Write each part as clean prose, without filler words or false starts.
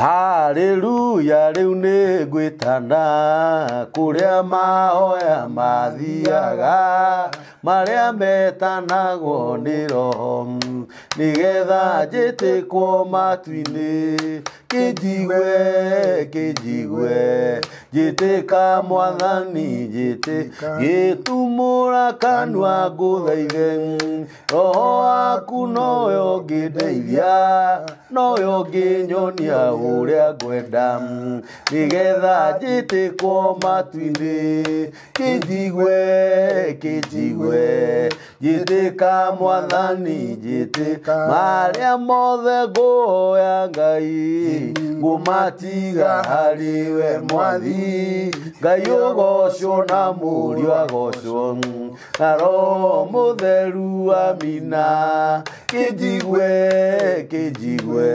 Haleluya rĩu nĩ ngwĩtana kũrĩa mahoya mathiaga marĩa metanagwo nĩ roho nĩgetha njĩtĩkwo matu-inĩ kĩnjigue kĩnjigue njĩtĩka mwathani njĩtĩka gĩtumũra kanua ngũthaithe roho waku nowe ũngĩndeithia nowe ũngĩnyonia ũrĩa ngwenda nĩgetha njĩtĩkwo matu-inĩ kĩnjigue kĩnjigue njĩtĩka mwathani njĩtĩka marĩa mothe ngũhoya Ngai ngũmatiga harĩ we mwathi Ngai ũgocwo na Mũriũ agocwo na Roho Mũtheru amina kĩnjigue kĩnjigue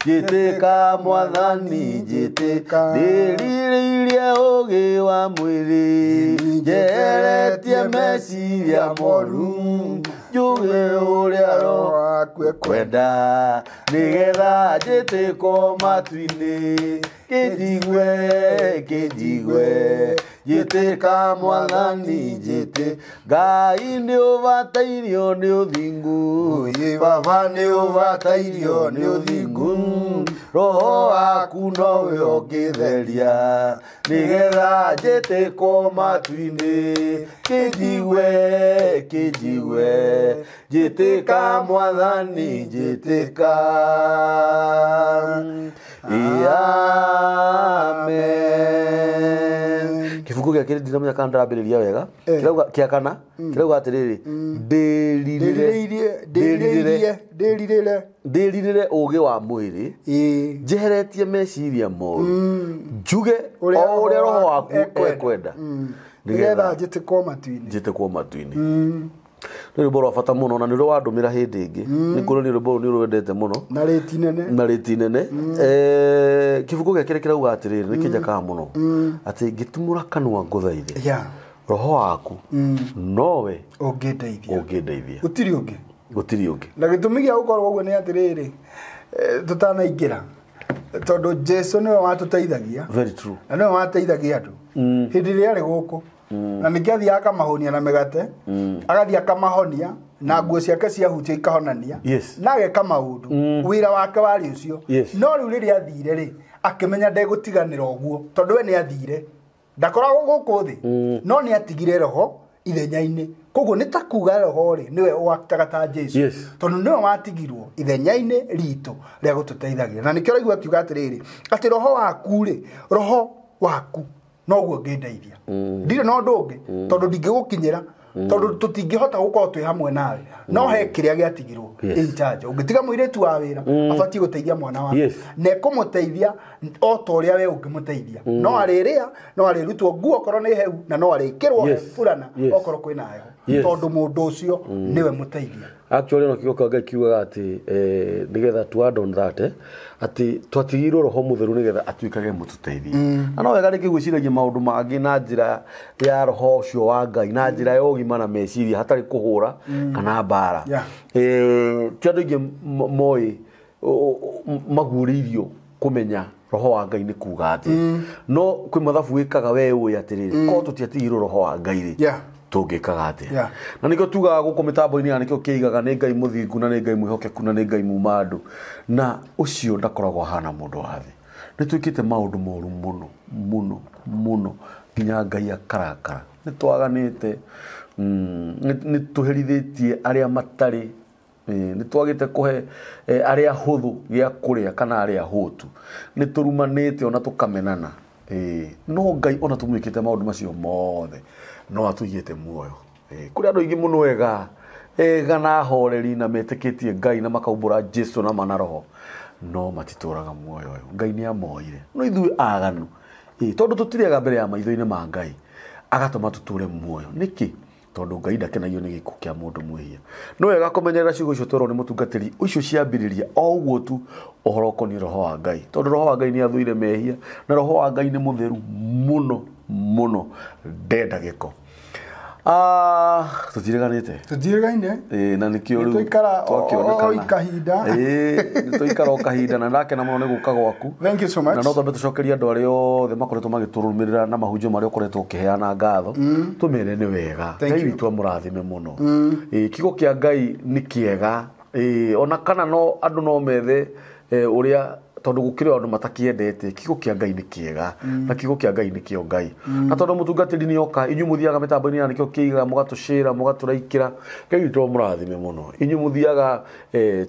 njĩtĩka mwathani njĩtĩka ndĩrirĩirie ũũgĩ wa mwĩrĩ njeheretie meciria moru njuge ũrĩa roho waku ekwenda nĩgetha njĩtĩkwo matu-inĩ kĩnjigue kĩnjigue njĩtĩka mwathani njĩtĩ Ngai nĩ ũbatairio nĩ ũthingu baba nĩ ũbatairio nĩ ũthingu roho waku nowe ũngĩtheria nĩgetha njĩtĩkwo matu-inĩ kĩnjigue kĩnjigue njĩtĩka mwathani njĩtĩka amen kĩbungo gĩa kerĩ ndiramenya kana ndĩrambĩrĩria wega kĩrauga kĩa kana kĩrauga atĩrĩrĩ ndĩrirĩre ndĩrirĩre ndĩrirĩre ũũgĩ wa mwĩrĩ ĩĩ njeheretie meciria moru njuge o ũrĩa roho waku ekwenda nĩgetha njĩtĩkwo matu-inĩ njĩtĩkwo matu-inĩ nĩ rwĩmbo rwa bata mũno na nĩ rwo wandũmĩra hĩndĩ ĩngĩ nĩ kuonania rwĩmbo rũu nĩ rwendete mũno na rĩti nene na rĩti nene kĩbungo gĩa kerĩ kĩrauga atĩrĩrĩ nĩ kĩnjakaga mũno atĩ ngĩtumũra kanua ngũthaithe yeah roho waku nowe ũngĩndeithia ũngĩndeithia gũtirĩ ũngĩ gũtirĩ ũngĩ na gĩtũmi gĩa gũkorwo ũguo nĩ atĩrĩrĩ tũtanaingĩra tondũ Jesu nĩwe watũteithagia very true na nĩwe wateithagia andũ hĩndĩ ĩrĩa arĩ gũkũ na ningĩ athiaga akamahonia na mĩgate agathiĩ akamahonia na nguo ciake ciahutia ikahonania Yes. na ageka maũndũ wĩra wake warĩ ũcio Yes. no rĩu rĩrĩa athire rĩ akĩmenya ndegũtiganĩra ũguo tondũ we nĩ athire ndakoragwo gũkũ thĩ no nĩ atigire roho ithenya-inĩ koguo nĩ ta kuga roho rĩ nĩwe waktaga ta Jesu Yes. tondũ nĩwe watigirwo ithenya-inĩ ritũ rĩa gũtũteithagia na nĩkĩo ũraigua akiuga atĩrĩrĩ atĩ roho waku rĩ roho waku noguo ũngĩndeithia ndirĩ na ũndũ ũngĩ tondũ ndingĩgũkinyĩra tondũ tũtingĩhota gũkorwo twĩ hamwe nawe no he kĩrĩa gĩatigirwo Yes. in charge ũngĩtiga mũirĩtu wa wĩra abatiĩ gũteithia mwana waku Yes. na ekũmũteithia o ta ũrĩa we ũngĩmũteithia no arĩrĩa no arĩrutwo nguo okorwo nĩ hehu na no arĩkĩrwo Yes. burana Yes. okorwo kwĩna heho Yes. tondũ mũndũ ũcio nĩwe mũteithia actually no kiugo kĩa Ngai kiugaga atĩ nĩgetha to add on that atĩ twatigĩirwo roho mũtheru nĩgetha atuĩkage mũtũteithia na no wega rĩngĩ gwĩciragia maũndũ mangĩ na njĩra ya roho ũcio wa Ngai na njĩra ya ũgima na meciria hatarĩ kũhũra kana mbara Yeah. Ti andũ aingĩ moĩ maguũrĩirio kũmenya roho wa Ngai nĩ kuga atĩ no kwĩ mathabu wĩkaga we ũĩ atĩrĩrĩ korwo tũtiatigĩirwo roho wa Ngai rĩ Yeah. tũngĩkaga atĩa Yeah. na nĩkĩo tugaga gũkũ mĩtambo-inĩ ya nĩkĩo kĩigaga nĩ Ngai mũthingu na nĩ Ngai mwĩhokeku na nĩ Ngai muma andũ na ũcio ndakoragwo ahana mũndũ wa thĩ nĩ twĩkĩte maũndũ moru mũno mũno mũno nginya Ngai akarakara nĩ twaganĩte nĩ tũherithĩtie arĩa matarĩ nĩ twagĩte kũhe arĩa hũthũ gĩa kũrĩa kana arĩa hũtu nĩ tũrumanĩte ona tũkamenana no Ngai ona tũmwĩkĩte maũndũ macio mothe no atũigĩte muoyo kũrĩ andũ aingĩ mũno ega ega na ahoreri na metĩkĩtie Ngai na makaumbũra Jesu na mana roho no matitũraga muoyo ũyũ Ngai nĩ amoire no ithuĩ aganu tondũ tũtirĩaga mbere ya maitho-inĩ ma Ngai agatũma tũtũre muoyo nĩkĩ tondũ Ngai ndakenagio nĩ gĩkuũ kĩa mũndũ mwĩhia no wega kũmenyerera ciugo icio twerwo nĩ mũtungatĩri ũcio ciambĩrĩria o ũguo tu ũhoro ũkoniĩ roho wa Ngai tondũ roho wa Ngai nĩ athũire mehia na roho wa Ngai nĩ mũtheru mũno mũno ndenda gĩko Tũtireganĩte. Tũtiregaine. Na nĩkĩo rĩu Nĩtwaikara twakĩonekana. o kahinda. Nĩtwaikara o kahinda na ndakena mũno nĩ gũka gwaku. Thank you so much. Na no twambe tũcokerie andũ arĩa othe makoretwo magĩtũrũmĩrĩra na mahunjio marĩa ũkoretwo ũkĩheana ngatho. Tũmere nĩ wega. Thank Ngai you. witũ amũrathime mũno. Kiugo kĩa Ngai nĩ kĩega. Ona kana no andũ no methe ũrĩa tondũ gũkĩrĩ andũ matakĩendete kiugo kĩa Ngai nĩ kĩega na kiugo kĩa Ngai nĩ kĩo Ngai na tondũ mũtungatĩri nĩ oka inyuĩ mũthiaga mĩtambo-inĩ ya nĩkĩo kĩigaga mũgatũcĩra mũgatũraikĩra Ngai witũ amũrathime mũno inyuĩ mũthiaga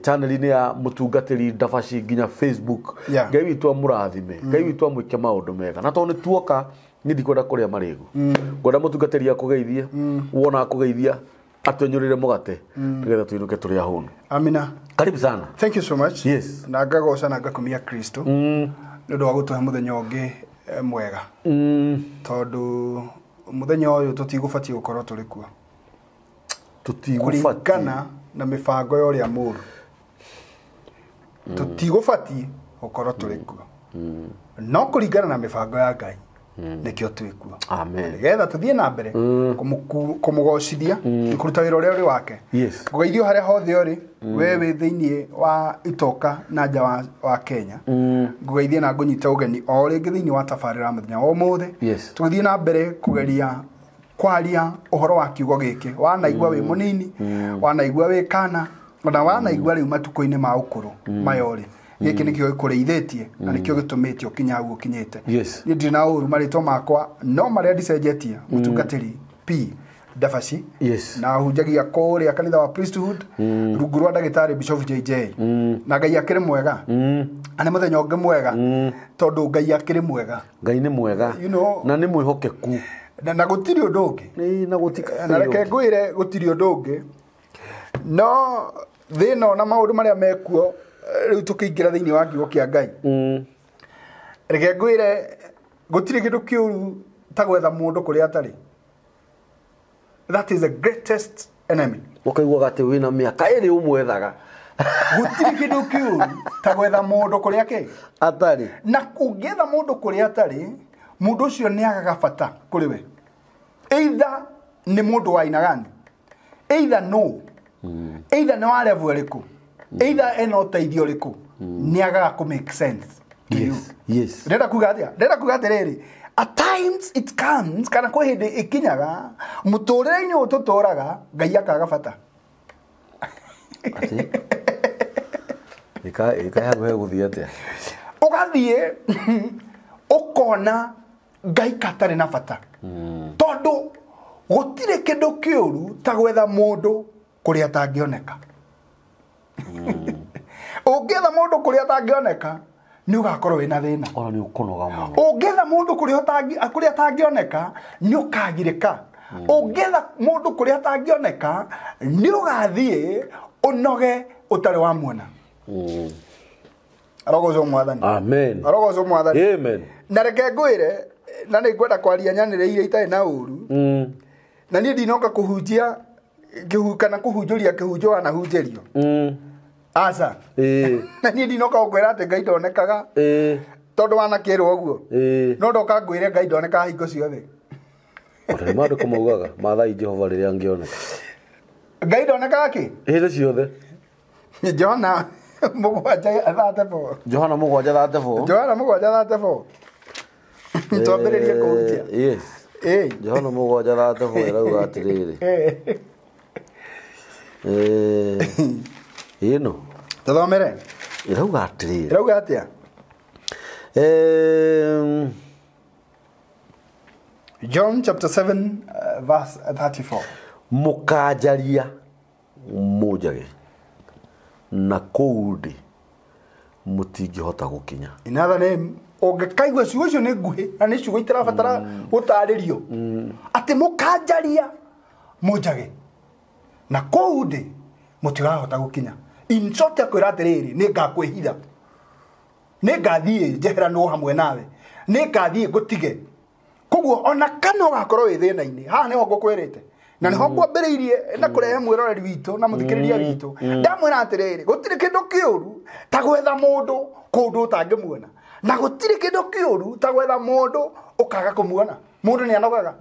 channel-inĩ ya mũtungatĩri Ndabaci nginya Facebook. Yeah. Ngai witũ amũrathime Ngai witũ amwĩke maũndũ mega na tondũ nĩ tuoka niĩ ndikwenda kũrĩa marĩgu ngwenda mũtungatĩri akũgeithie wona akũgeithia atwenyũrĩre mũgate nĩgetha tũinũke tũrĩ ahũnu. Amina. Karibu sana. Thank you so much. Yes. Na ngagoca na ngakumia Kristo. Nĩ ũndũ wa gũtũhe mũthenya ũngĩ mwega. Tondũ mũthenya ũyũ tũtigũbatiĩ gũkorwo tũrĩ kuo. Tũtigũbatiĩ. Kũringana na mĩbango ya ũrĩa mũũru. Tũtigũbatiĩ gũkorwo tũrĩ kuo. No kũringana na mĩbango ya Ngai nĩkĩo twĩ kuo. Amen. Nĩgetha tũthiĩ na mbere kũmũgocithia kũruta wĩra ũrĩa ũrĩ wake. Yes. Ngũgeithio harĩa hothe ũrĩ we wĩ thĩinĩ wa itoka na nja wa Kenya. Ngũgeithie na ngũnyite ũgeni o rĩngĩ thĩinĩ wa tabarĩra ya mũthenya wa ũmũthĩ. Yes. Tũgĩthiĩ na mbere kũgeria kwaria ũhoro wa kiugo gĩkĩ. Wanaigua wĩ mũnini, wanaigua wĩ kana, ona wanaigua rĩu matukũ-inĩ ma ũkũrũ maya ũrĩ. Gĩkĩ nĩkĩo gĩkũrĩithĩtie na nĩkĩo gĩtũmĩte ũkinye hau ũkinyĩte. Yes. Niĩ ndirĩ na ũru marĩtwa makwa no marĩa ndicenjetie mũtungatĩri P Ndabaci. Yes. Na hunjagia kũrĩa kanitha wa Priesthood rungu rwa ndagĩtarĩ Bishop JJ. Na Ngai akĩrĩ mwega. Na nĩ mũthenya ũngĩ mwega tondũ Ngai akĩrĩ mwega. Ngai nĩ mwega. You know, na nĩ mwĩhokeku. Na gũtirĩ ũndũ ũngĩ. Na gũtirĩ. Na reke ngwĩre gũtirĩ ũndũ ũngĩ. No thĩna na maũndũ marĩa mekuo rĩu tũkĩingĩra thĩinĩ wa kiugo kĩa Ngai. Reke ngwĩre gũtirĩ kĩndũ kĩũru ta gwetha mũndũ kũrĩa atarĩ. That is the greatest enemy. Ũkaiguaga atĩ wĩna mĩaka ĩrĩ ũmwethaga. Gũtirĩ kĩndũ kĩũru ta gwetha mũndũ kũrĩa kĩ atarĩ. Na ũngĩetha mũndũ kũrĩa atarĩ, mũndũ ũcio nĩ agaga bata kũrĩ we. Either nĩ mũndũ wa aina gani, either no, either nĩ wa level ĩrĩkũ, either ena ũteithio ũrĩkũ, nĩ agaga kũ make sense to you. Yes. Ndĩrenda kuga atĩa? Ndĩrenda kuga atĩrĩrĩ, at times it comes kana kwĩ hĩndĩ ĩkinyaga mũtũrĩre-inĩ ũyũ tũtũraga Ngai akaga bata. Atĩ? Ĩka hakuhĩ gũthiĩ atĩa? Ũgathiĩ ũkona Ngai katarĩ na bata. Tondũ gũtirĩ kĩndũ kĩũru ta gwetha mũndũ kũrĩa atangĩoneka. Ũngĩetha mũndũ kũrĩa atangĩoneka nĩ ũgakorwo wĩna thĩna. Ona nĩ ũkũnoga mũno. Ũngĩetha mũndũ kũrĩa atangĩoneka nĩ ũkagirĩka. Ũngĩetha mũndũ kũrĩa atangĩoneka nĩ ũgathiĩ ũnoge ũtarĩ wa muona. Arogocwo Mwathani. Amen. Arogocwo Mwathani. Amen. Na reke ngwĩre na nĩ ngwenda kwaria nyanĩrĩire itarĩ na ũru. Na niĩ ndinoka kũhunjia kana kũhunjũria kĩhunjo wanahunjĩrio. Aca. Na niĩ ndinoka gũkwĩra atĩ Ngai ndonekaga. Tondũ wanakĩrwo ũguo. No ndoka ngwĩre Ngai ndonekaga hingo ciothe. Ona nĩ maandĩko maugaga maathai Jehova rĩrĩa angĩoneka. Ngai ndonekaga kĩ? Hĩndĩ ciothe. Johana 7:34. Johana 7:34. Johana 7:34. Twambĩrĩrie kũhunjia. Yes. Johana 7:34 ĩrauga atĩrĩrĩ. Ĩno. Tũthomere. Ĩrauga atĩrĩrĩ. Ĩrauga atĩa? John chapter 7 verse 34. Mũkanjaria mũnjage na kũu ndĩ mũtingĩhota gũkinya. In other name, ũngĩkaigua ciugo icio nĩ nguhĩ na nĩ ciugo itarabatara gũtarĩrio. Atĩ mũkanjaria mũnjage na kũu ndĩ mũtirahota gũkinya. In short akwĩra atĩrĩrĩ, nĩ ngakwĩhitha, nĩ ngathiĩ njeheranwo hamwe nawe, nĩ ngathiĩ ngũtige. Koguo ona kana ũgakorwo wĩ thĩna-inĩ, haha nĩho ngũkwĩrĩte na nĩho ngwambĩrĩirie na kũrehe mwĩroreri witũ na mũthikĩrĩria witũ. Ndamwĩra atĩrĩrĩ, gũtirĩ kĩndũ kĩũru ta gwetha mũndũ kũndũ ũtangĩmuona, na gũtirĩ kĩndũ kĩũru ta gwetha mũndũ ũkaga kũmuona. Mũndũ nĩ anogaga.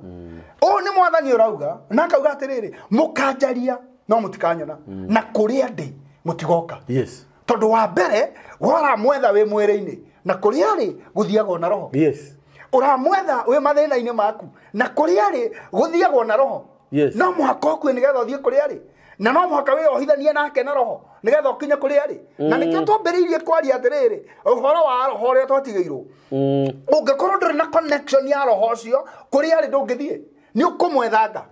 Ũũ nĩ mwathani ũrauga na akauga atĩrĩrĩ, mũkanjaria no mũtikanyona na kũrĩa ndĩ mũtigoka. Yes. Tondũ wa mbere waramwetha wĩ mwĩrĩ-inĩ na kũrĩa rĩ gũthiagwo na roho. Yes. Ũramwetha wĩ mathĩna-inĩ maku na kũrĩa rĩ gũthiagwo na roho. Yes. No mũhaka ũkue nĩgetha ũthiĩ kũrĩa rĩ, na no mũhaka wĩyohithanie nake na roho nĩgetha ũkinye kũrĩa rĩ. Na nĩkĩo twambĩrĩirie kwaria atĩrĩrĩ ũhoro wa roho ũrĩa twatigĩirwo. Ũngĩkorwo ndũrĩ na connection ya roho ũcio kũrĩa rĩ ndũngĩthiĩ, nĩ ũkũmwethanga.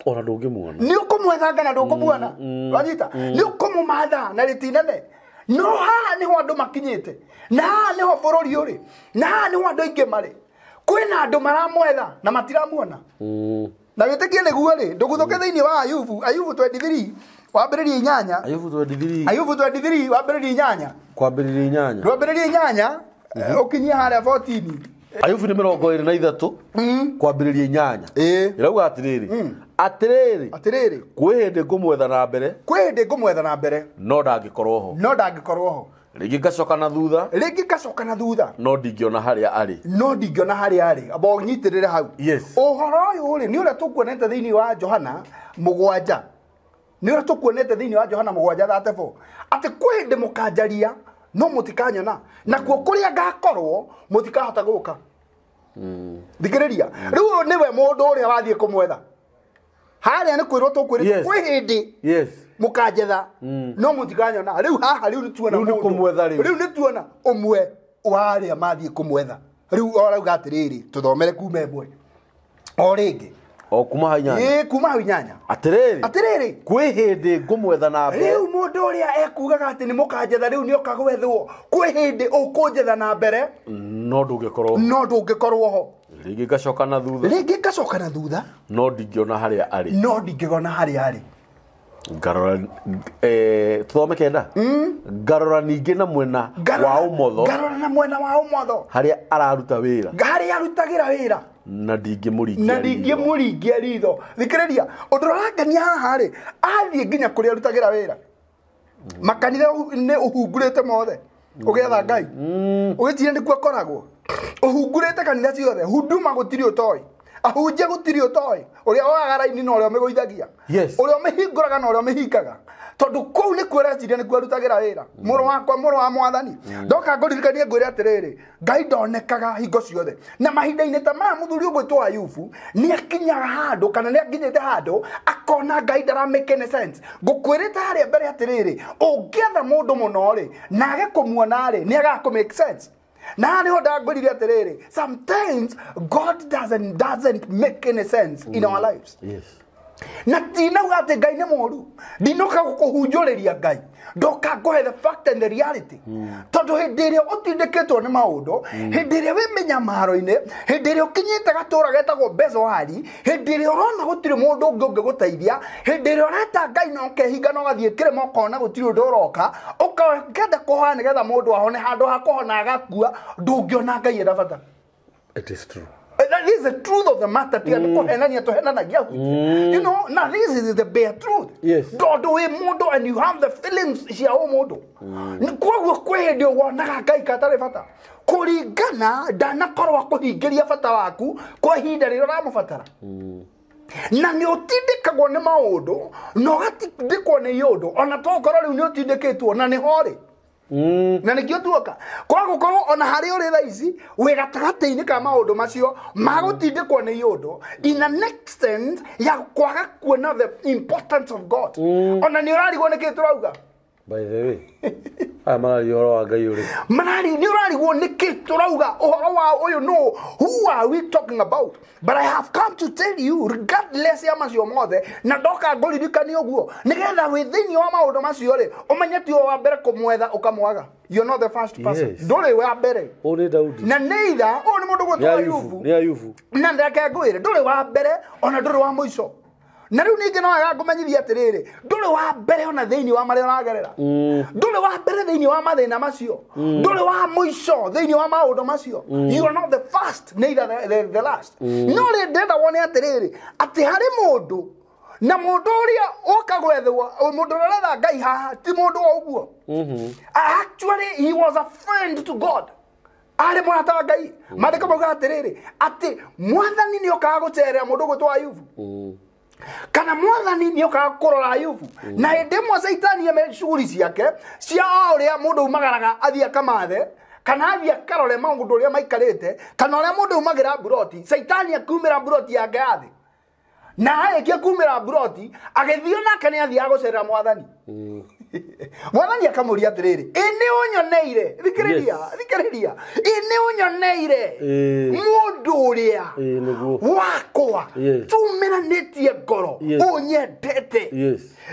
Ona ndũngĩmuona. Nĩ ũkũmwethanga na ndũkũmuona. Wanyita? Nĩ ũkũmũmatha na rĩtinene. No haha nĩho andũ makinyĩte, na haha nĩho bũrũri ũrĩ, na haha nĩho andũ aingĩ marĩ. Kwĩna andũ maramwetha na matiramuona. Na wĩtĩkie nĩguo rĩ, ndũguthũke thĩinĩ wa Ayubu, Ayubu 23 wambĩrĩrie 8. Ayubu 23. Ayubu 23 wambĩrĩrie 8. Kwambĩrĩria 8. Wambĩrĩrie 8 ũkinyie harĩa 14. Ayubu nĩ 23 kwambĩrĩria 8. Ĩrauga atĩrĩrĩ, atĩrĩrĩ, Atĩrĩrĩ, kwĩ hĩndĩ ngũmwetha na mbere, kwĩ hĩndĩ ngũmwetha na mbere, no ndangĩkorwo ho. No ndangĩkorwo ho. Rĩngĩ ngacoka na thutha, Rĩngĩ ngacoka na thutha, no ndingĩona harĩa arĩ. No ndingĩona harĩa arĩ. Amba ũnyitĩrĩre hau. Yes. Ũhoro ũyũ rĩ, nĩ ũrĩa tũkuonete thĩinĩ wa Johana 7. Nĩ ũrĩa tũkuonete thĩinĩ wa Johana 7:34. Atĩ kwĩ hĩndĩ mũkanjaria no mũtikanyona, nakuo kũrĩa ngakorwo mũtikahota gũka. Thikĩrĩria. Rĩu ũyũ nĩwe mũndũ ũrĩa wathiĩ kũmwetha. Harĩa nĩ kwĩrwo tũkwĩrĩtwo kwĩ hĩndĩ Yes. mũkanjetha no mũtikanyona. Rĩu haha rĩu nĩ tuona Rĩu nĩ mũndũ. kũmwetha rĩu. Rĩu nĩ tuona ũmwe wa arĩa mathiĩ kũmwetha. Rĩu orauga atĩrĩrĩ, tũthomere kuma ĩmwe o rĩngĩ. O kuma hau 8. Ĩĩ, kuma hau 8. Atĩrĩrĩ, Atĩrĩrĩ, kwĩ hĩndĩ ngũmwetha na mbere. Rĩu mũndũ ũrĩa ekugaga atĩ nĩ mũkanjetha rĩu nĩoka gwethwo. Kwĩ hĩndĩ ũkũnjetha na mbere, no ndũngĩkorwo ho. No ndũngĩkorwo ho. Rĩngĩ ngacoka na thutha, Rĩngĩ ngacoka na thutha, no ndingĩona harĩa arĩ. No ndingĩona harĩa arĩ. Ngarora, tũthome 9. Ngarora ningĩ na mwena wa ũmotho. Ngarora na mwena wa ũmotho. Harĩa araruta wĩra. Harĩa arutagĩra wĩra. Na ndingĩmũringia Na ndingĩmũringia ritho. Thikĩrĩria, ũndũ ũrangenia haha rĩ, athiĩ nginya kũrĩa arutagĩra wĩra. Makanitha nĩ ũhungurĩte mothe. Ũgĩetha Ngai. Ũgĩtire nĩkuo akoragwo. Ũhungurĩte kanitha ciothe, huduma gũtirĩ ũtoĩ. Ahunjia gũtirĩ ũtoĩ. Ũrĩa woyaga raini na ũrĩa ũmĩgũithagia. Yes. Ũrĩa ũmĩhingũraga na ũrĩa ũmĩhingaga. Tondũ kũu nĩkuo ũreciria nĩkuo arutagĩra wĩra. Mũrũ wakwa, mũrũ wa mwathani. Ndoka ngũririkanie ngwĩre atĩrĩrĩ, Ngai ndonekaga hingo ciothe. Na mahinda-inĩ ta maya mũthuri ũgwĩtwo Ayubu nĩ akinyaga handũ kana nĩ akinyĩte handũ akona Ngai ndara make any sense. Ngũkwĩrĩte harĩa mbere atĩrĩrĩ, ũngĩetha mũndũ mũno rĩ, na age kũmuona rĩ, nĩ agaga kũ make sense. Na nĩho ndangwĩrire atĩrĩrĩ, sometimes God doesn't make any sense in our lives. Yes. Na tinauga atĩ Ngai nĩ mũũru. Ndinoka gũkũhunjũrĩria Ngai. Ndoka ngũhe the fact and the reality. Tondũ hĩndĩ ĩrĩa ũtindĩkĩtwo nĩ maũndũ, hĩndĩ ĩrĩa wĩ mĩnyamaro-inĩ, hĩndĩ ĩrĩa ũkinyĩte gatũra getagwo Bezoari, hĩndĩ ĩrĩa ũrona gũtirĩ mũndũ ũngĩ ũngĩgũteithia, hĩndĩ ĩrĩa ũreta Ngai na ũkehinga na ũgathiĩ kĩrĩma ũkona gũtirĩ ũndũ ũroka, ũkenda kũhoya nĩgetha mũndũ ahone, handũ ha kũhona agakua, ndũngĩona Ngai ena bata. It is true. That is the truth of the matter. You know, now this is the bare truth. Yes. Tondũ wĩ mũndũ and you have the feelings cia ũmũndũ. Koguo kwĩ hĩndĩ wonaga Ngai gatarĩ bata. Kũringana ndanakorwo akũhingĩria bata waku kwa ihinda rĩrĩa ũramũbatara. Na nĩ ũtindĩkagwo nĩ maũndũ, na ũgatindĩkwo nĩ iũndũ, ona tokorwo rĩu nĩ ũtindĩkĩtwo na nĩho rĩ. Na nĩkĩo tuoka kwa gũkorwo ona harĩa ũrĩ thaa ici wĩ gatagatĩ-inĩ ka maũndũ macio magũtindĩkwo nĩ iũndũ in an extent ya kwaga kuona the importance of God. Ona nĩ ũrarigwo nĩkĩ tũrauga. By the way, aya mararia ũhoro wa Ngai ũrĩkũ? Marari nĩ ũrarigwo nĩkĩ tũrauga ũhoro wa ũyũ no who are we talking about? But I have come to tell you regardless ya macio mothe na ndoka ngũririkanie ũguo nĩgetha wĩ thĩinĩ wa maũndũ macio rĩ ũmenye ti wa mbere kũmwetha ũkamwaga. You're not the first person. Yes. Ndũrĩ wa mbere. Ũyũ nĩ Daudi. Na neither ũyũ nĩ mũndũ gwĩtwo Ayubu. Nĩ Ayubu. Na ndeke ngwĩre ndũrĩ wa mbere ona ndũrĩ wa mũico. Na rĩu ningĩ no wega ngũmenyithie atĩrĩrĩ, ndũrĩ wa mbere ona thĩinĩ wa marĩa ũragerera. Ndũrĩ wa mbere thĩinĩ wa mathĩna macio. Ndũrĩ wa mũico thĩinĩ wa maũndũ macio. You are not the first, neither the last. No rĩ ndĩrenda wone atĩrĩrĩ, atĩ harĩ mũndũ na mũndũ ũrĩa ũka gwethwo, mũndũ ũrĩa ũretha Ngai haha ti mũndũ wa ũguo. Actually he was a friend to God. Arĩ mũrata wa Ngai. Maandĩko maugaga atĩrĩrĩ, atĩ mwathani nĩ okaga gũcerera mũndũ ũgwĩtwo Ayubu. Kana mwathani nĩ okaga kũrora Ayubu. Na hĩndĩ ĩmwe Caitani eme shughuli ciake cia o ũrĩa mũndũ umagaraga athiĩ akamathe, kana athiĩ akarore maũndũ ũrĩa maikarĩte, kana ũrĩa mũndũ umagĩra mburoti, Caitani akiumĩra mburoti yake ya thĩ. Na arĩkia kumĩra mburoti, agĩthiĩ onake nĩ athiaga gũcerera mwathani. Mwathani akamũria atĩrĩrĩ, ĩ nĩ ũnyoneire, thikĩrĩria, thikĩrĩria, ĩ nĩ ũnyoneire mũndũ ũrĩa wakwa tumĩranĩtie ngoro, ũnyendete.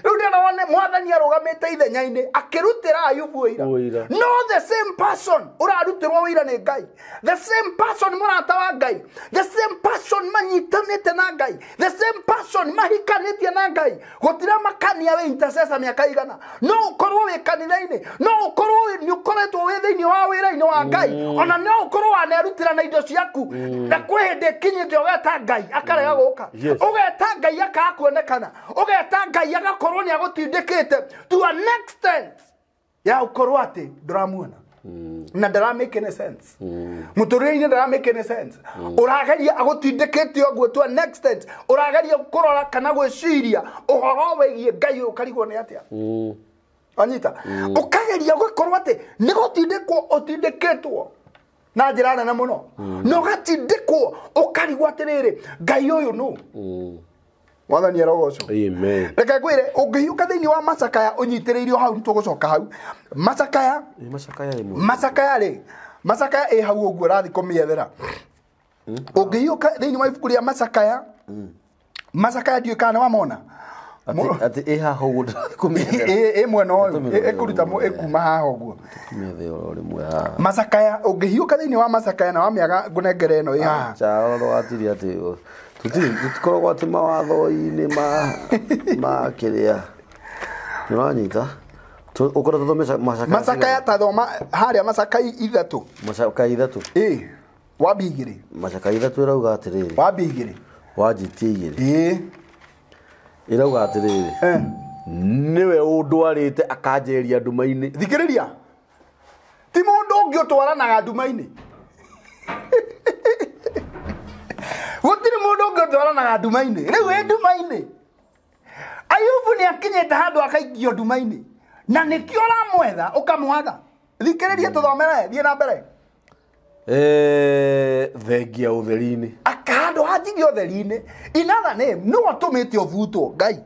Rĩu ndĩrona wone mwathani arũgamĩte ithenya-inĩ akĩrutĩra Ayubu ũira. No the same person ũrarutĩrwo ũira nĩ Ngai, the same person mũrata wa Ngai, the same person manyitanĩte na Ngai, the same person mahikanĩtie na Ngai, gũtiramakania wĩ intercessor mĩaka igana. No ũkorwo wĩ kanitha-inĩ, no ũkorwo nĩ ũkoretwo wĩ thĩinĩ wa wĩra-inĩ wa Ngai, ona no ũkorwo wanerutĩra na indo ciaku, na kwĩ hĩndĩ ĩkinyĩte ũgeta Ngai akarega gũka, ũgeta Ngai akaga kuonekana, ũgeta Ngai agakorwo nĩ agũtindĩkĩte to an extent ya ũkorwo atĩ ndũramuona na ndara make any sense. Mũtũrĩre-inĩ ndara make any sense. Ũrageria agũtindĩkĩte ũguo to an extent, ũrageria kũrora kana gwĩciria ũhoro wĩgiĩ Ngai ũyũ ũkarigwo nĩ atĩa. Anyita ũkageria gũkorwo atĩ nĩ gũtindĩkwo ũtindĩkĩtwo na njĩra nene mũno, na ũgatindĩkwo ũkarigwo atĩrĩrĩ, Ngai ũyũ nũ? Mwathani arogocwo. Amen. Reke ngwĩre, ũngĩhiũka thĩinĩ wa macakaya ũnyitĩrĩirio hau, nĩtũgũcoka hau. Macakaya, Macakaya ĩmwe. Macakaya rĩ, macakaya ĩ hau ũguo ũrathiĩ kũmĩethera. Ũngĩhiũka thĩinĩ wa ibuku rĩa macakaya, macakaya ndiũĩ kana nĩwamona. Atĩ ĩ haha ũguo ndĩrathiĩ kũmĩethera. Ĩ mwena ũyũ, ĩkũruta ĩkuma haha ũguo. Kũmĩethera o rĩmwe haha. Macakaya, ũngĩhiũka thĩinĩ wa macakaya na wamĩaga ngũnengere ĩno ĩ haha. Acha, ndũgatirie atĩ tũtikoragwo atĩ mawatho-inĩ ma kĩrĩa. Nĩũranyita? Ũkoretwo ũthomete macakaya Macakaya ta thoma harĩa macakaya ithatũ. Macakaya ithatũ. Ĩ, wambie igĩrĩ. Macakaya ithatũ ĩrauga atĩrĩrĩ. Wambie igĩrĩ. Wanjĩtie igĩrĩ. Ĩ. Ĩrauga atĩrĩrĩ. Nĩwe ũndwarĩte akanjeria nduma-inĩ. Thikĩrĩria. Ti mũndũ ũngĩ ũtwaranaga nduma-inĩ. Gũtirĩ mũndũ ũngĩ ũtwaranaga nduma-inĩ. Rĩu wĩ nduma-inĩ. Ayubu nĩ akinyĩte handũ akaikio nduma-inĩ. Na nĩkĩo ũramwetha ũkamwaga. Thikĩrĩria tũthomere, thiĩ na mbere. Thengia ũtheri-inĩ. Handũ hanjigie ũtheri-inĩ. In other name, nĩwe ũtũmĩte ũbutwo Ngai.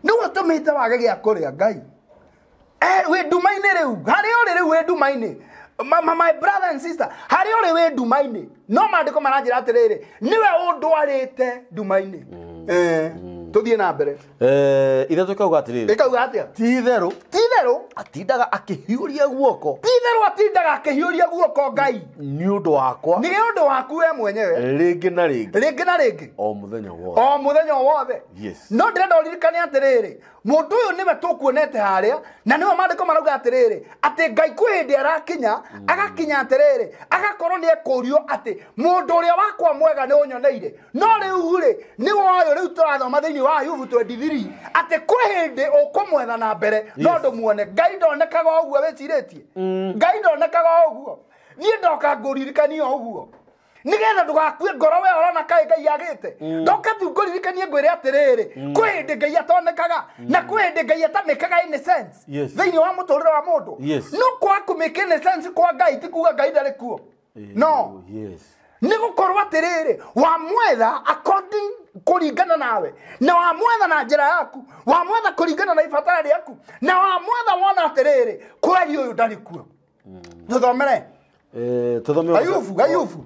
Nĩwe ũtũmĩte wage gĩa kũrĩa Ngai. Wĩ nduma-inĩ rĩu. Harĩa ũrĩ rĩu wĩ nduma-inĩ. My brother and sister, harĩa ũrĩ wĩ nduma-inĩ. No maandĩko maranjĩra atĩrĩrĩ, nĩwe ũndwarĩte nduma-inĩ. Tũthiĩ na mbere. Ithatũ ĩkauga atĩrĩrĩ. Ĩkauga atĩa? Ti itherũ. Ti itherũ. Atindaga akĩhiũria guoko. Ti itherũ atindaga akĩhiũria guoko Ngai. Nĩ ũndũ wakwa. Nĩ ũndũ waku we mwenyewe. Rĩngĩ na rĩngĩ. Rĩngĩ na rĩngĩ. O mũthenya wothe. O mũthenya wothe. Yes. No ndĩrenda ũririkane atĩrĩrĩ, mũndũ ũyũ nĩwe tũkuonete harĩa, na nĩwe maandĩko marauga atĩrĩrĩ, atĩ Ngai kwĩ hĩndĩ arakinya, agakinya atĩrĩrĩ, agakorwo nĩ ekũrio atĩ mũndũ ũrĩa wakwa mwega nĩ ũnyoneire. No rĩu rĩ, nĩwe ũyũ rĩu tũrathoma thĩinĩ wa Ayubu 23, atĩ kwĩ hĩndĩ ũkũmwetha na mbere, no ndũmuone. Ngai ndonekaga ũguo wĩcirĩtie. Ngai ndonekaga ũguo. Niĩ ndoka ngũririkanie ũguo. Nĩgetha ndũgakue ngoro we ũrona kaĩ Ngai agĩte. Ndoka tu ngũririkanie ngwĩre atĩrĩrĩ, kwĩ hĩndĩ Ngai atonekaga, na kwĩ hĩndĩ Ngai atamĩkaga any sense thĩinĩ wa mũtũrĩre wa mũndũ. No kwaga kũmĩka any sense kwa Ngai ti kuga Ngai ndarĩ kuo. No. Nĩ gũkorwo atĩrĩrĩ, wamwetha according kũringana nawe, na wamwetha na njĩra yaku, wamwetha kũringana na ibatara rĩaku, na wamwetha wona atĩrĩrĩ, kweri ũyũ ndarĩ kuo. Tũthomere. Tũthome Ayubu, Ayubu.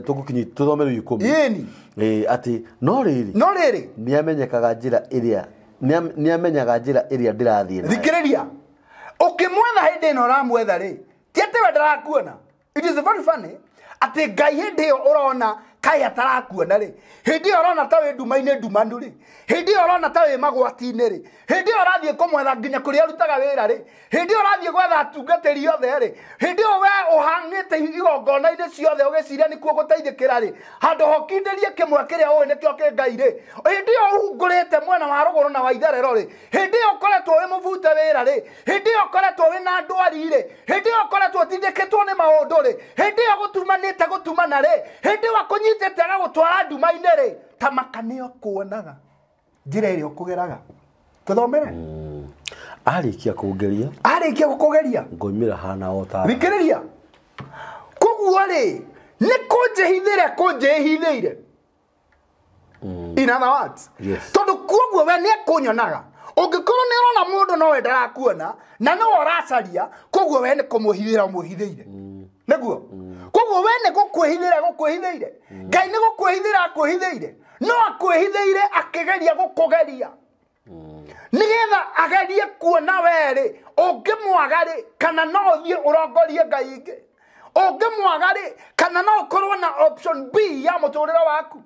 Tũgũkinyi tũthome rĩu ikũmi. Ĩni. Atĩ no rĩrĩ. No rĩrĩ. Nĩamenyekaga njĩra ĩrĩa, nĩamenyaga njĩra ĩrĩa ndĩrathiĩ nayo. Thikĩrĩria. Ũkĩmwetha hĩndĩ ĩno ũramwetha rĩ, ti atĩ we ndarakuona. It is very funny atĩ Ngai hĩndĩ ĩyo ũrona Kaĩ atarakuona rĩ? Hĩndĩ ĩyo ũrona ta wĩ nduma-inĩ ndumanu rĩ? Hĩndĩ ĩyo ũrona ta wĩ magwati-inĩ rĩ? Hĩndĩ ĩyo ũrathiĩ kũmwetha nginya kũrĩa arutaga wĩra rĩ? Hĩndĩ ĩyo ũrathiĩ gwetha atungatĩri othe rĩ? Hĩndĩ ĩyo we ũhang'ĩte igongona-inĩ ciothe ũgĩciria nĩkuo gũteithĩkĩra rĩ? Handũ hokindĩrie kĩmwe kĩrĩa ũĩ nĩkĩo kĩ Ngai rĩ? Hĩndĩ ĩyo ũhungũrĩte mwena wa rũgũrũ na wa itherero rĩ? Hĩndĩ ĩyo ũkoretwo wĩ mũbute wĩra rĩ? Hĩndĩ ĩyo ũkoretwo wĩna ndwari rĩ? Hĩndĩ ĩyo ũkoretwo ũtindĩkĩtwo nĩ maũndũ rĩ? Hĩndĩ ĩyo gũtumanĩte gũtumana rĩ? Hĩndĩ ĩyo akũnyitĩte agagũtwara nduma-inĩ rĩ? Ta maka nĩo kuonaga njĩra ĩrĩa ũkũgeraga. Tũthomere. Arĩkia kũngeria. Arĩkia gũkũgeria. Ngoimĩra hana o ta. Thikĩrĩria. Koguo rĩ, nĩ kũnjĩhithĩre kũnjĩhithĩire. In other words, yes. Tondũ koguo we nĩ ekũnyonaga. Ũngĩkorwo nĩ ũrona mũndũ no we ndarakuona na no ũracaria, koguo we nĩ kũmũhithĩra ũmũhithĩire. Nĩguo? Koguo we nĩ gũkwĩhithĩra gũkwĩhithĩire. Ngai nĩ gũkwĩhithĩra akwĩhithĩire. No akwĩhithĩire akĩgeria gũkũgeria. Nĩgetha agerie kuona we rĩ, ũngĩmwaga rĩ, kana no ũthiĩ ũrongorie Ngai ingĩ. Ũngĩmwaga rĩ, kana no ũkorwo na option B ya mũtũrĩre waku.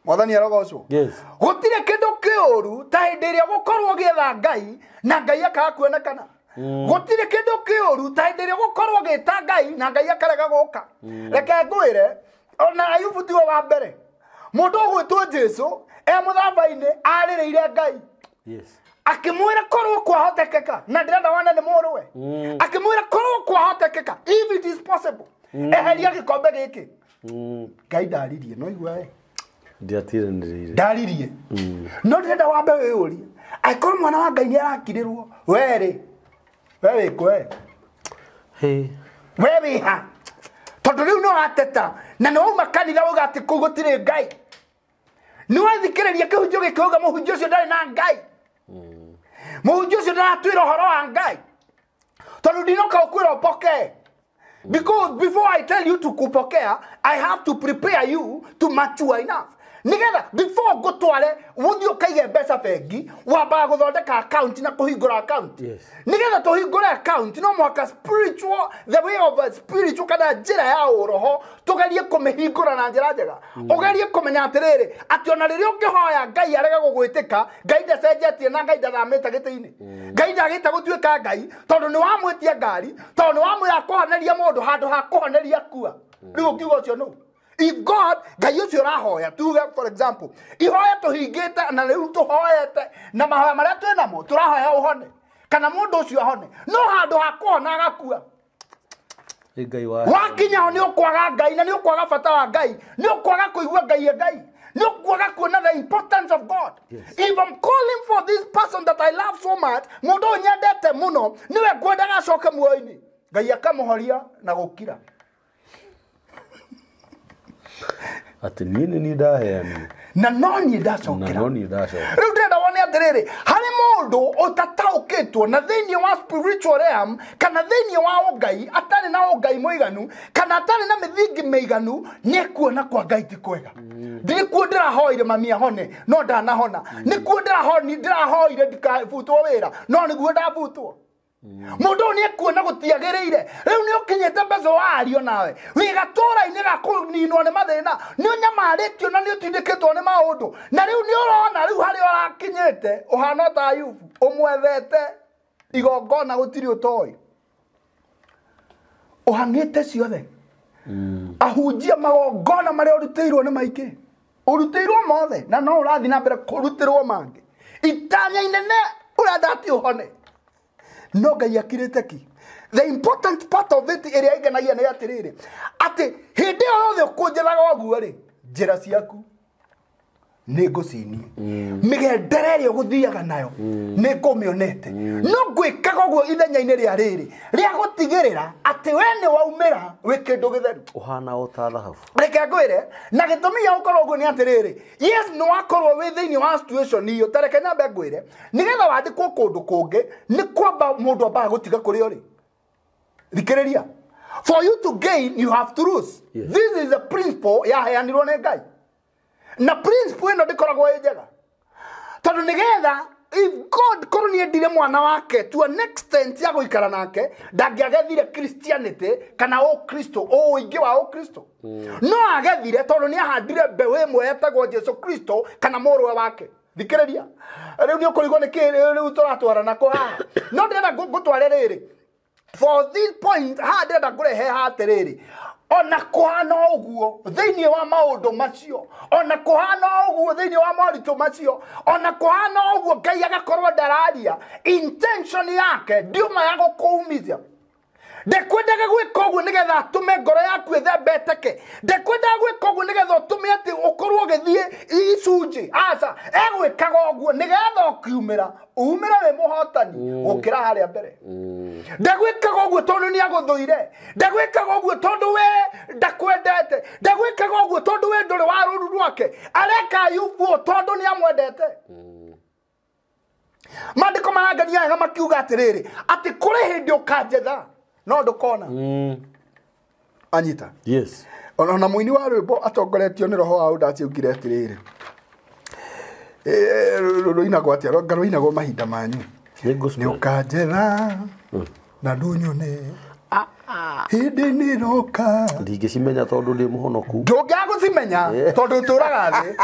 Mwathani arogocwo. Yes. Gũtirĩ kĩndũ kĩũru ta hĩndĩ ĩrĩa gũkorwo ũgĩetha Ngai na Ngai akaga kuonekana. Gũtirĩ kĩndũ kĩũru ta hĩndĩ ĩrĩa gũkorwo ũgĩta Ngai na Ngai akarega gũka. Reke ngwĩre, ona Ayubu tiwe wa mbere. Mũndũ ũgwĩtwo Jesũ e mũthamba-inĩ arĩrĩire Ngai. Yes. Akĩmwĩra korwo kwahotekeka, na ndĩrenda wone nĩ mũrũwe. Akĩmwĩra korwo kwahotekeka, if it is possible, eheria gĩkombe gĩkĩ. Ngai ndaririe, no igua we. Ndiatiranĩrĩire. Ndaririe. No ndĩrenda wambe wĩyũrie, angĩkorwo mwana wa Ngai nĩarakirĩrwo, we rĩ, we wĩkũ we? Hey. We wĩha? Tondũ rĩu no wateta na nĩ wauma kanitha wauga atĩ kũu gũtirĩ Ngai. Nĩ wathikĩrĩria kĩhunjio gĩkĩuga mũhunjia ũcio ndarĩ na Ngai. Mũhunjia ũcio ndaratwĩra ũhoro wa Ngai. Tondũ ndinoka ũkwĩra ũpokee. Because before I tell you to kupokea, I have to prepare you to mature enough. Nigetha before ngũtware ũthiĩ ũkaige mbeca bengi, wambaga gũthondeka account na kũhingũra account. Yes. Nigetha tũhingũre account no mũhaka spiritual, the way of a spiritual kana njĩra ya ũroho tũgerie kũmĩhingũra na njĩra njega. Ũgerie kũmenya atĩrĩrĩ, atĩ ona rĩrĩa ũngĩhoya Ngai arege gũgwĩtĩka, Ngai ndacenjetie na Ngai ndathamĩte gĩtĩ-inĩ. Ngai ndagĩte gũtuĩka Ngai tondũ nĩ wamwĩtia ngari, tondũ nĩ wamwĩra kũhoneria mũndũ handũ ha kũhoneria kua. Rĩu ũngiuga ũcio nũ? If God, Ngai ũcio ũrahoya, tuge for example, ihoya tũhingĩte na rĩu tũhoete na mahoya marĩa twĩ namo tũrahoya ũhone kana mũndũ ũcio ahone, no handũ ha kũhona agakua. Ngai wa wakinya ho nĩ ũkwaga Ngai na nĩ ũkwaga bata wa Ngai, nĩ ũkwaga kũigua Ngai e Ngai, nĩ ũkwaga kuona the importance of God. Yes. If I'm calling for this person that I love so much, mũndũ ũyũ nyendete mũno, nĩwe ngwendaga acoke muoyo-inĩ, Ngai akamũhoria na gũkira. Atĩ niĩ nĩ niĩ ndaheanire. Na no niĩ ndacokera. Na no niĩ ndacokera. Rĩu ndĩrenda wone atĩrĩrĩ, harĩ mũndũ ũtataũkĩtwo na thĩinĩ wa spiritual realm kana thĩinĩ wa ũngai, atarĩ na ũngai mũiganu kana atarĩ na mĩthingi mĩiganu, nĩekuona kwa Ngai ti kwega. Nĩkuo ndĩrahoire mami ahone, no ndanahona. Nĩkuo ndĩrahoire ndikabutwo wĩra, no nĩguo ndabutwo. Mũndũ ũyũ nĩekuona gũtiagĩrĩire. Rĩu nĩũkinyĩte mbeca wario nawe. Wĩ gatũra-inĩ ga kũninwo nĩ mathĩna, nĩũnyamarĩtio na nĩũtindĩkĩtwo nĩ maũndũ. Na rĩu nĩũrona rĩu harĩa ũrakinyĩte, ũhana ta Ayubu, ũmwethete igongona gũtirĩ ũtoĩ. Ũhang'ĩte ciothe. Ahunjia magongona marĩa ũrutĩirwo nĩ maingĩ. Ũrutĩirwo mothe na no ũrathiĩ na mbere kũrutĩrwo mangĩ. Itanya inene ũrenda atĩ ũhone. No Ngai akirĩte ki. The important part of it ĩrĩa ĩngenagia nĩ atĩrĩrĩ, atĩ hĩndĩ ĩyo yothe ũkũnjĩraga ũguo rĩ, njĩra ciaku nĩ ngũcinie. Mĩgendere ĩrĩa ũgũthiaga nayo nĩ ngũmĩonete. No ngwĩkaga ũguo ithenya-inĩ rĩa rĩrĩ, rĩa gũtigĩrĩra atĩ we nĩ waumĩra wĩ kĩndũ gĩtheru. Ũhana o ta thahabu. Reke ngwĩre, na gĩtũmi gĩa gũkorwo ũguo nĩ atĩrĩrĩ, yes, nĩ wakorwo wĩ thĩinĩ wa situation iyo, ta reke nyambe ngwĩre, nĩgetha wandĩkwo kũndũ kũngĩ, nĩ kwamba mũndũ ambaga gũtiga kũrĩa ũrĩ. Thikĩrĩria. For you to gain, you have to lose. Yes. This is a principle yaheanirwo nĩ Ngai. Na principle ĩno ndĩkoragwo ĩ njega. Tondũ nĩgetha If God korwo nĩ endire mwana wake to an extent ya gũikara nake, ndangĩagethire Christianity kana ũkristo, ũingĩ wa ũkristo. No agethire tondũ nĩ ahandire mbeũ ĩmwe yetagwo Jesu Kristo kana mũrũwe wake. Thikĩrĩria, rĩu nĩ ũkũrigwo nĩ kĩ rĩu tũratwarana kũ haha. No ndĩrenda ngũtware rĩrĩ for this point haha, ndĩrenda ngũrehe haha atĩrĩrĩ, ona kũhana ũguo thĩinĩ wa maũndũ macio, ona kũhana ũguo thĩinĩ wa moritũ macio, ona kũhana ũguo Ngai agakorwo ndararia, intention yake ndiuma ya gũkũumithia. Ndekwendaga gwĩka ũguo nĩgetha atũme ngoro yaku ĩthembeteke. Ndekwendaga gwĩka ũguo nĩgetha ũtũme atĩ ũkorwo ũgĩthiĩ icunjĩ. Aca, egwĩkaga ũguo nĩgetha ũkiumĩra umĩre wĩ mũhotani gũkĩra harĩa mbere. Ndegwĩkaga ũguo tondũ nĩ agũthũire. Ndegwĩkaga ũguo tondũ we ndakwendete. Ndegwĩkaga ũguo tondũ we ndũrĩ wa rũru rwake. Areka Ayubu tondũ nĩ amwendete. Maandĩko marangania wega makiuga atĩrĩrĩ, atĩ kũrĩ hĩndĩ ũkanjetha no ndũkona. Anyita. Yes. Ona mũini wa rwĩmbo atongoretio nĩ roho wa ũndaci augire atĩrĩrĩ, rũinagwo atĩa? Rwanga rũinagwo mahinda manyu. Nĩ gospel. Nĩ ũkanjetha na ndũnyone hĩndĩ nĩ ĩroka. Ndingĩcimenya tondũ ndĩ mũhonoku. Ndũngĩaga gũcimenya tondũ ũtũraga thĩ.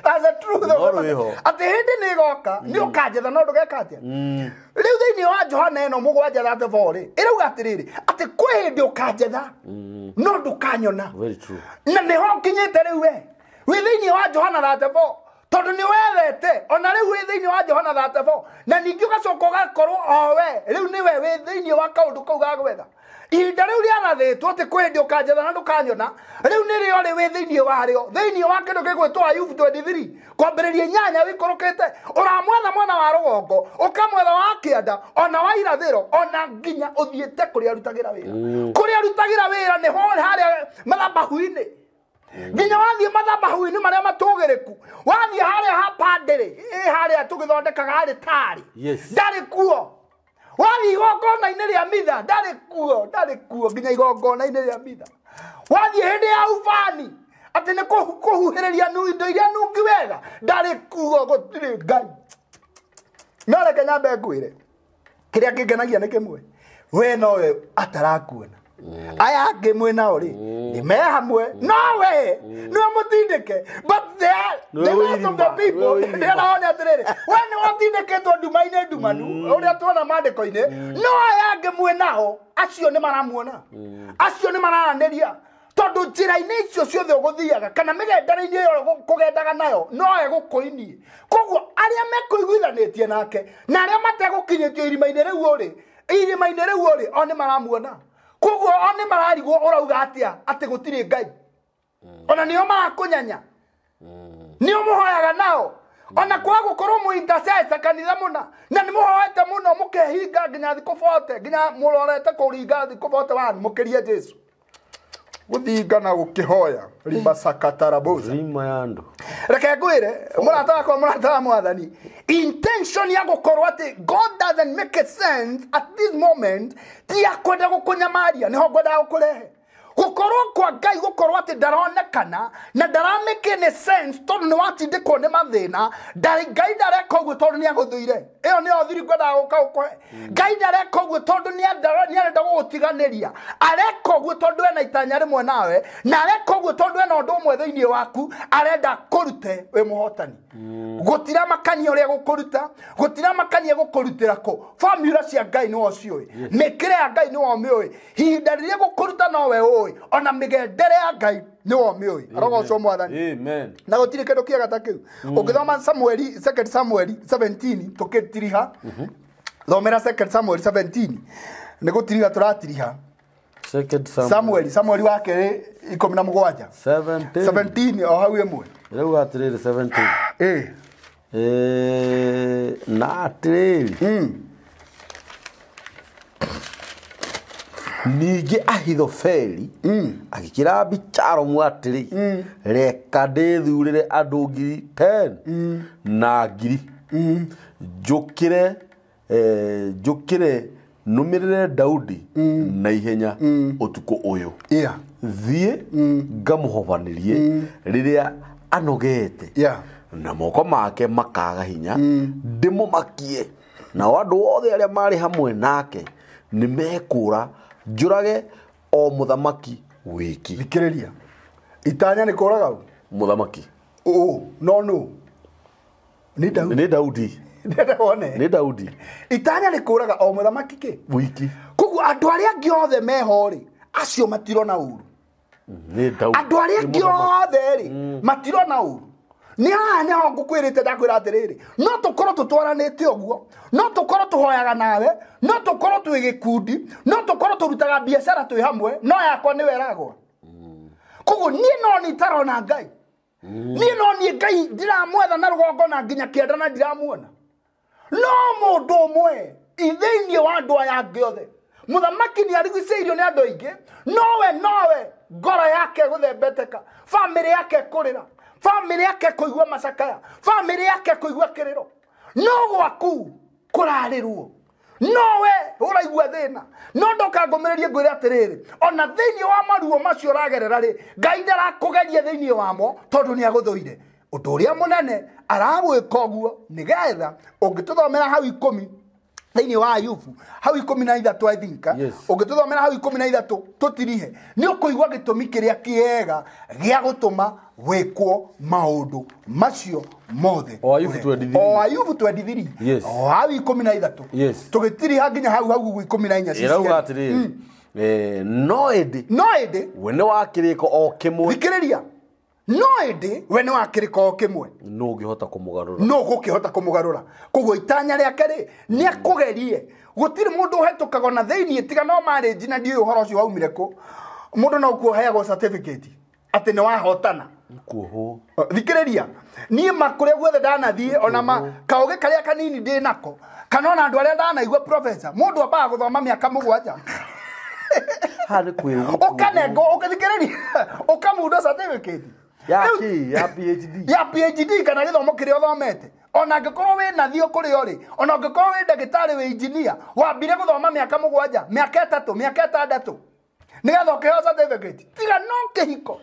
That's the truth of No the matter. rwĩho. Atĩ hĩndĩ nĩ ĩgoka nĩ ũkanjetha no ndũgeka atĩa. Rĩu thĩinĩ wa Johana ĩno mũgwanja 34 rĩ, ĩrauga atĩrĩrĩ, atĩ kwĩ hĩndĩ ũkanjetha no ndũkanyona. Very true. Na nĩho nginyĩte rĩu we wĩ thĩinĩ wa Johana 34 tondũ nĩ wethete ona rĩu wĩ thĩinĩ wa Johana 34 na ningĩ ũgacoka ũgakorwo o we rĩu nĩwe wĩ thĩinĩ wa kaũndũ kau ga gwetha. Ihinda rĩu rĩarathĩtwo atĩ kwĩ hĩndĩ ũkanjetha na ndũkanyona, rĩu nĩrĩo rĩ wĩ thĩinĩ warĩo, thĩinĩ wa kĩndũ gĩgwĩtwo Ayubu 23 kwambĩrĩria inyanya wĩikũrũkĩte, ũramwetha mwena wa rũgongo, ũkamwetha wa kĩanda, ona wa irathĩro, ona nginya ũthiĩte kũrĩa arutagĩra wĩra. Kũrĩa arutagĩra wĩra nĩho harĩa mathabahu-inĩ. Nginya wathiĩ mathabahu-inĩ marĩa matũgĩrĩku, wathiĩ harĩa ha pandĩrĩ, harĩa tũgĩthondekaga harĩ tarĩ. Yes. Ndarĩ kuo. Wathiĩ igongona-inĩ rĩa mitha, ndarĩ kuo, ndarĩ kuo nginya igongona-inĩ rĩa mitha. Wathiĩ hĩndĩ ya ubani, atĩ nĩ kũhuhĩrĩria indo iria nungi wega, ndarĩ kuo, gũtirĩ Ngai. No reke nyambe ngwĩre, kĩrĩa kĩngenagia nĩ kĩmwe, we nowe atarakuona. Aya angĩ mwĩ nao rĩ, nĩ me hamwe, no we nĩwe mũtindĩke. But they are the rest of the people, ndĩraona atĩrĩrĩ, we nĩwe ũtindĩkĩtwo nduma-inĩ ndumanu, ũrĩa tuona maandĩko-inĩ, no aya angĩ mwĩ nao, acio nĩ maramuona, acio nĩ mararanĩria. Tondũ njĩra-inĩ icio ciothe ũgũthiaga kana mĩgendere-inĩ ĩyo kũgendaga nayo no egũkũinie. Koguo arĩa mekũiguithanĩtie nake na arĩa mategũkinyĩtio irima-inĩ rĩu ũrĩ, irima-inĩ rĩu ũrĩ, o nĩ maramuona. Koguo o nĩ mararigwo ũrauga atĩa atĩ gũtirĩ Ngai. Ona nĩo marakũnyanya, nĩo mũhoyaga nao. Ona kwaga gũkorwo mũ intercessor kanitha mũna, na nĩ mũhoete mũno mũkehinga nginya thikũ 40, nginya mũrorete kũringa thikũ 41 mũkĩrie Jesu. Gũthinga na gũkĩhoya rimasakatarabosa. Rima ya andũ. Reke ngwĩre mũrata wakwa, mũrata wa mwathani, intention ya gũkorwo atĩ God doesn't make a sense at this moment ti ya kwenda gũkũnyamaria, nĩho ngwendaga gũkũrehe. Gũkorwo kwa Ngai gũkorwo atĩ ndaronekana na ndaramake any sense tondũ nĩ watindĩkwo nĩ mathĩna. Ngai ndareka ũguo tondũ nĩ agũthũire. Ĩyo nĩyo thiri ngwendaga gũka gũkũhe. Ngai ndareka ũguo tondũ nĩ arenda gũgũtiganĩria. Areka ũguo tondũ ena itanya rĩmwe nawe, na areka ũguo tondũ ena ũndũ ũmwe thĩinĩ waku arenda kũrute wĩ mũhotani. Gũtiramakania ũrĩa gũkũruta, gũtiramakania gũkũrutĩra kũ. Formula cia Ngai nĩwe ũciũĩ, mĩkĩre ya Ngai nĩwe ũmĩũĩ, ihinda rĩrĩa gũkũruta nowe ũĩ, ona mĩgendere ya Ngai nĩwe ũmĩũĩ. Arogocwo mwathani. Amen. Na gũtirĩ kĩndũ kĩega ta kĩu. Ũngĩthoma Samueli, 2 Samueli 17 tũkĩtiriha. Thomera 2 Samuel 17 nĩ gũtiriha tũratiriha. 2 Samuel, Samueli wa kerĩ 17. 17. 17 o hau ĩmwe. Rĩu atĩrĩrĩ 17. Na atĩrĩrĩ. Ningĩ Ahithofeli agĩkĩra Abisalomu atĩrĩ, reka ndĩthurĩre andũ 10,000 na 1,000 njũkĩre njũkĩre nũmĩrĩre Daudi na ihenya ũtukũ ũyũ. Thiĩ ngamũhobanĩrie rĩrĩa anogete Na moko make makaga hinya ndĩmũmakie nao andũ othe arĩa marĩ hamwe nake nĩ mekũra njũrage o mũthamaki wiki. Thikĩrĩria itanya nĩ kũraga ũ? Mũthamaki Ũ no nũ nĩ Daudi. Nĩ Daudi. Ndĩrenda wone. Nĩ Daudi. Itanya nĩ kũraga o mũthamaki kĩ wiki. Koguo andũ arĩa angĩ othe meho rĩ acio matirona ũru. Nĩ Daudi. Andũ arĩa angĩ othe rĩ matirona ũru. Nĩ haha nĩho ngũkwĩrĩte ndakwĩra atĩrĩrĩ no tũkorwo tũtwaranĩte ũguo no tũkorwo tũhoyaga nawe no tũkorwo twĩ gĩkundi no tũkorwo tũrutaga biacara twĩ hamwe no yakwa nĩwe ĩragwa. Koguo niĩ no niĩ itarona Ngai. Niĩ no niĩ Ngai ndiramwetha na rũgongo na nginya kĩanda na ndiramuona. No mũndũ ũmwe thĩinĩ wa andũ aya angĩ othe mũthamaki nĩ arigicĩirio nĩ andũ aingĩ nowe ngoro yake gũthembeteka bamĩrĩ yake kũrĩra bamĩrĩ yake kũigua macakaya bamĩrĩ yake kũigua kĩrĩro no gwaku kũrarĩrwo nowe ũraigua thĩna no ndoka ngũmĩrĩrie ngwĩre atĩrĩrĩ ona thĩinĩ wa maruo macio ũragerera rĩ Ngai ndarakũgeria thĩinĩ wamo tondũ nĩ agũthũire. Ũndũ ũrĩa mũnene aragwĩka ũguo nĩgetha ũngĩtũthomera hau 10 thĩinĩ wa Ayubu hau 13 I think. Yes. Ũngĩtũthomera hau 13 tũtirihe nĩ ũkũigua gĩtũmi kĩrĩa kĩega gĩa gũtũma wĩkwo maũndũ macio mothe. O Ayubu 23. O Ayubu 23. Yes. O hau 13. Yes. Tũgĩtiriha nginya hau hau 14. Ĩrauga atĩrĩrĩ no ĩndĩ no ĩndĩ we nĩ wa kĩrĩko o kĩmwe. Thikĩrĩria no ĩndĩ we nĩ wa kĩrĩko o kĩmwe no ũngĩhota kũmũgarũra. No ũgũkĩhota kũmũgarũra. Koguo itanya rĩake rĩ nĩ akũgerie. Gũtirĩ mũndũ ũhetũkaga na thĩinĩ tiga no marriage na ndiũĩ ũhoro ũcio waumire kũ. Mũndũ no kuo heagwo certificate atĩ nĩ wahotana. Kuohwo. Thikĩrĩria niĩ ma kũrĩa guothe ndanathiĩ ona ma kaũgĩ karĩa kanini ndĩ nako kana ona andũ arĩa ndanaigua professor mũndũ ambaga gũthoma mĩaka 7. Haha nĩ kwĩrwo. Ũkanengwo ũgathikĩrĩria ũkamundwo certificate ya kĩ ya PhD. Ya PhD kana gĩthomo kĩrĩa ũthomete. Ona angĩkorwo wĩna thiĩ kũrĩa ũrĩ ona angĩkorwo wĩ ndagĩtarĩ wĩ engineer wambire gũthoma mĩaka 7 mĩaka 3 mĩaka 6 nĩgetha ũkĩheo certificate tiga no kĩhiko.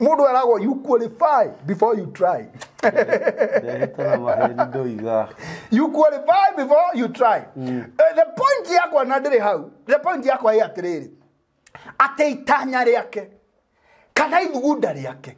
Mũndũ eragwo you qualify before you try. Ndehĩtana maheni ndoiga. You qualify before you try. The point yakwa na ndĩrĩ hau. The point yakwa ĩ atĩrĩrĩ atĩ itanya rĩake kana ithugunda rĩake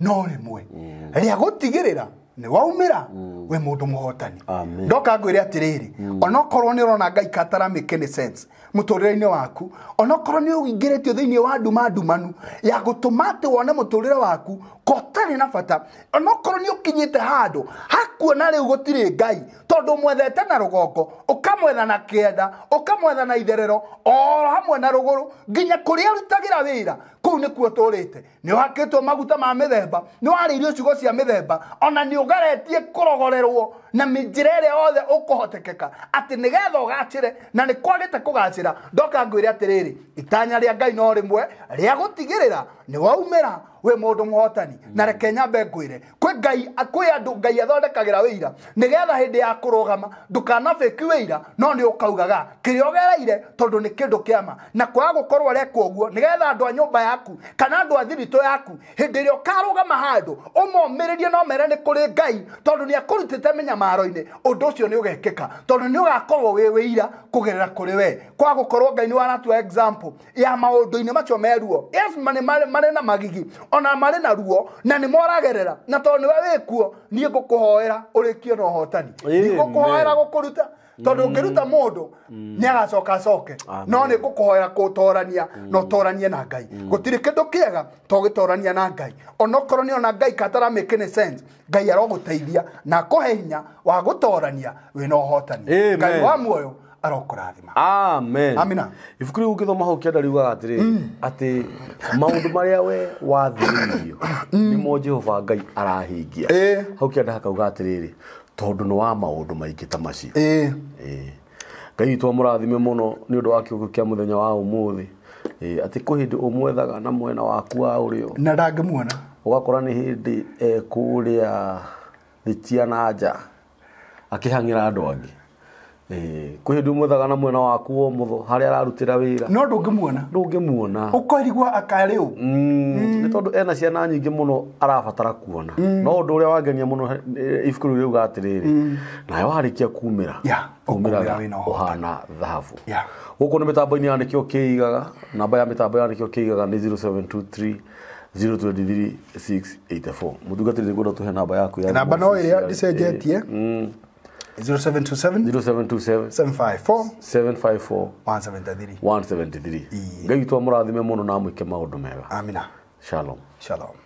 no rĩmwe rĩa gũtigĩrĩra nĩ waumĩra we mũndũ mũhotani. Ndoka ngwĩre atĩrĩrĩ onokorwo nĩ ũrona Ngai katara make any sense mũtũrĩre-inĩ waku onokorwo nĩ ũingĩrĩtio thĩinĩ wa nduma ndumanu ya gũtũma atĩ wone mũtũrĩre waku kotarĩ na bata onokorwo nĩ ũkinyĩte handũ hakuona rĩu gũtirĩ Ngai tondũ mwethete na rũgongo ũkamwetha na kĩenda ũkamwetha na itherero o hamwe na rũgũrũ nginya kũrĩa arutagĩra wĩra kũu nĩkuo tũrĩte nĩ ũhakĩtwo maguta ma mĩthemba nĩ warĩirio ciugo cia mĩthemba ona nĩ ũgaretie kũrogorerwo na njĩra ĩrĩa yothe ũkũhotekeka atĩ nĩgetha ũgacĩre na nĩ kwagĩte kũgacĩra ndoka ngwĩre atĩrĩrĩ itanya rĩa Ngai no rĩmwe rĩa gũtigĩrĩra nĩ waumĩra we mũndũ mũhotani. Na reke nyambe ngwĩre kwĩ Ngai kwĩ andũ Ngai athondekagĩra wĩira nĩgetha hĩndĩ ya kũrũgama ndũkanabĩki wĩira no nĩ ũkaugaga kĩrĩa ũgereire tondũ nĩ kĩndũ kĩama na kwaga gũkorwo ũrekwo ũguo nĩgetha andũ a nyũmba yaku kana andũ a thiritũ yaku hĩndĩ ĩrĩa ũkarũgama handũ ũmomĩrĩrie no mere nĩ kũrĩ Ngai tondũ nĩ akũrutĩte mĩnyamaro-inĩ ũndũ ũcio nĩ ũgekĩka tondũ nĩ ũgakorwo wĩ wĩira kũgerera kũrĩ we kwa gũkorwo Ngai nĩ waratua example ya maũndũ-inĩ macio meruo. Yes marĩ na magigi ona marĩ na ruo na nĩ moragerera na tondũ nĩwe wĩkuo niĩ ngũkũhoera ũrĩkie na ũhotani ngũkũhoera gũkũruta tondũ ũngĩruta mũndũ nĩ agacoka acoke no nĩ ngũkũhoera kũtorania na ũtoranie na Ngai. Gũtirĩ kĩndũ kĩega to gĩtorania na Ngai onokorwo nĩ ona Ngai katara make any sense Ngai arogũteithia na akũhe hinya wa gũtorania wĩna ũhotani. Ngai wa muoyo arokũrathima. Amen. Amina. Ibuku rĩu ũngĩthoma hau kĩanda riugaga atĩrĩrĩ atĩ maũndũ marĩa we wathĩrĩirio nĩmo Jehova Ngai arahingia. Hau kĩanda hakauga atĩrĩrĩ tondũ nĩ wa maũndũ maingĩ ta macio. Ngai witũ amũrathime mũno nĩ ũndũ wa kiugo kĩa mũthenya wa ũmũthĩ. Atĩ kwĩ hĩndĩ ũmwethaga na mwena waku wa ũrĩo na ndangĩmuona ũgakora nĩ hĩndĩ ekũrĩa thĩ cia na nja akĩhang'ĩra andũ angĩ. Kwĩ hĩndĩ ũmwethaga na mwena waku wa ũmotho harĩa ararutĩra wĩra, no ndũngĩmuona, ndũngĩmuona, ũkoirigwo akarĩ ũ. Nĩ tondũ ena ciana nyingĩ mũno arabatara kuona. No ũndũ ũrĩa wangenia mũno, ibuku rĩu rĩuga atĩrĩrĩ, nawe warĩkia kumĩra, Yeah, ũkumĩra umĩraga wĩna ũhotani. ũhana thahabu. Yeah. Gũkũ nĩ mĩtambo-inĩ ya Nĩkĩo Kĩigaga. Namba ya mĩtambo ya Nĩkĩo Kĩigaga nĩ 0723 023 684. Mũtungatĩri, nĩngwenda tũhe namba yaku ya Namba no ĩrĩa official. ndĩcenjetie. 0727 0727 754 754 173. 173. Ngai witũ amũrathime mũno na amwĩke maũndũ mega. Amina. Shalom. Shalom.